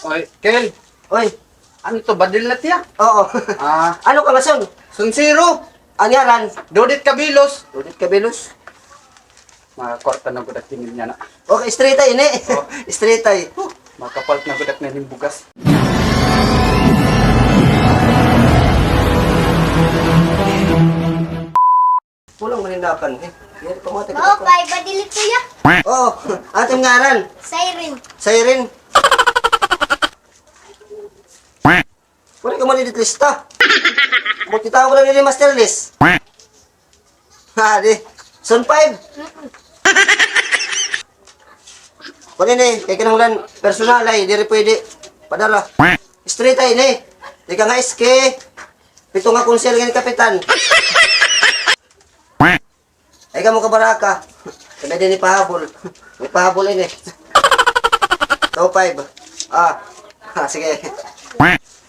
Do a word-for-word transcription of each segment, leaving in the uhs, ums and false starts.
Oy, Kel. Oy. Ano to, badil na tiya? Oo. Ah. Ano ka nga son? Sunsero. An ngaran? Dodit Cabilos. Dodit Cabilos. Mga kwarta na gud ak tingin niya na. Okay, straight ay ini. Oh. Straight ay. Huh. Makapalit na gud ak na ning bugas. Kulang manindakan, eh. Yan, pamati ka. Mao, pa, iba dili to, ya. Oo, aton ngaran. Siren. Siren. Wala ka man dito lista. Magkita ko lang ni Master List. Ha, di. Son five. Kuan ini, kay kinahanglan personal ay, diri pwede padala. Straight ay ini. Di ka nga S K, pito nga konsel nga ni kapitan. Ay, kamo ka baraka. Sabi din ni pahabol. May pahabol ini. Two five. Ah. Ah, sige.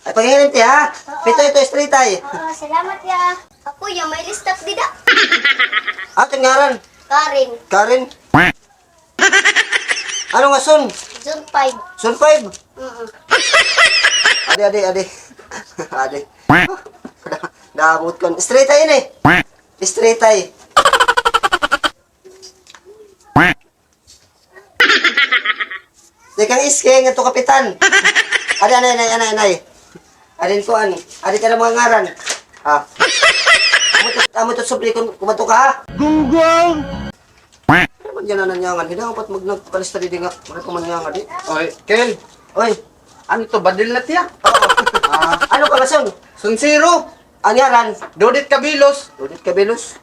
Ay, paghihiling ti, ha? Pito ito, straight ay. Oh, salamat, ya. Ako, ya, may listak dida. Aton ngaran? Karen. Karen? Ano nga son? Son five. Son five? Mm-mm. Adi, adi, adi. Adi. Damot kon. Straight ay ini. Straight ay. Di kang S K, ngadto kapitan. Adi, anay, anay, anay, anay. Adi, kuan. Adi ka na mga ngaran. Ha? Amo to, amo to, subli kon kumadto ka, ha? Gunggong! Ano man yan, nanyangan? Hindi ako pat mag-, nagpalista didi nga. Wala pa man nga nga, di. Oy, Kel. Oy. Ano to, badil na tiya? Oo. Ah. Ano ka, Mason? Sunsero. An ngaran? Dodit Cabilos. Dodit Cabilos.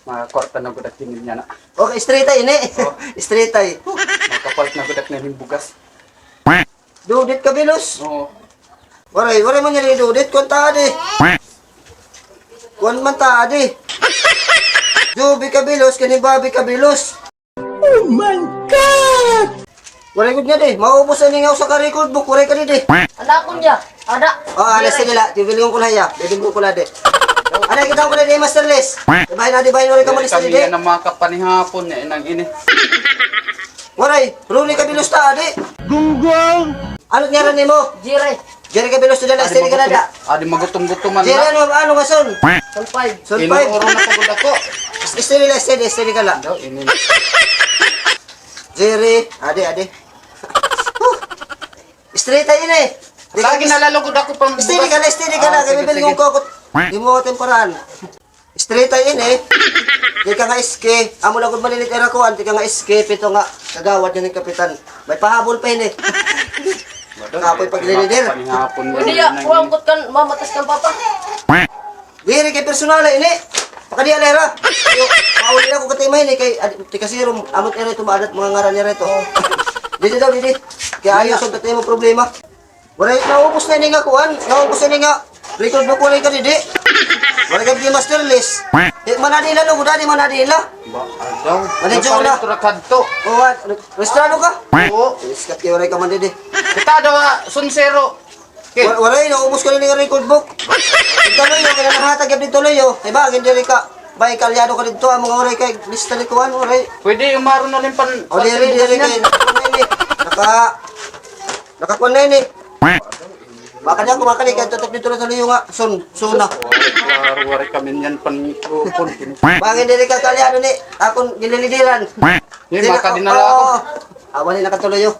Mga kwarta na gud ak tingin niya na. Okay, straight ay ini. Oh. Straight ay. Makapalit na gud ak na ning bugas. Dodit Cabilos? Oo. Waray, waray man niya ni Dodit. Kuan ta adi. Kuan man ta adi. Joby Cabilos, kani Bobby Cabilos. Oh my God! Waray gud niya di. Maubos ani nga usa ka record book, waray ka di di. Ada ko niya. Ada. Oh, alas, sige la. Bibilngon ko la hiya. Bibilngon ko la di. Ada, kita ko la di, Master List. Di ba, na di ba, waray ka malista di? Kami na makapanihapon niya, inang ini. Waray, Ronnie Cabilos ta, adi. Gunggong! Ano ngaran nimo? Jerry. Jerry Cabilos, dida la, steady ka la da. Adi magutom-gutom man. Jerry, ano, ano nga son? Son five. Son five. Inuuro na pagod ako. Steady la, steady, steady ka la. Daw, ini. Jerry, adi, adi. Straight ay ini. Lagi nalalugod ako pang steady ka la, steady ka la. Ah, kay sige, bibilngon ko ako. Di mo atin paraan. Straight ay ini. Di ka nga S K. Amo la gud malinit era kuan, di ka nga S K, pito nga kagawad niya ni kapitan. May pahabol pa ini. Kapoy paglilidir. Panihapon. Hindi, ah, kuwangkot kan mamatas kan papa. Diri kay personal ini. Pakadiya la hira. Yo, mauli na ko katimay ini kay, ah, tikasirom, amot era ito, maadat mga ngaran niya rito. Didi daw, didi. Kay ayos an tatay mo problema. Waray, naubos na ini nga kuan. Naubos na ini nga record book, waray ka didi. Waray ka di Master List. Di, manadila, no, gudani, manadila. Ba, agaw. Manadila. Naparesto ra kadto. O, wa-, rehistrado ka? Oo. Yes, kati, waray ka man didi. Kita daw, ah, sunsero. Okay. Wa-, waray, naubos ka ini nga record book. Ito, Loyo, kaya nahatag yan dito, Loyo. Iba, hindi rin ka. Bay, kalyado ka dito, amo nga waray kay lista ni kuan, waray. Pwede umaron na rin pan-, o, diri, diri kay, naka, nakakuan na ini. Baka niya, kumakali, kaya tutok dito na tuloy yung, ah, sun, suna. Klaro, waray kami niyan pan-, pan-, Bakit diri ka kalyado ni akon gililidiran? Ni, makadinala ako. Oo. Awan ni nakatuloy, oh.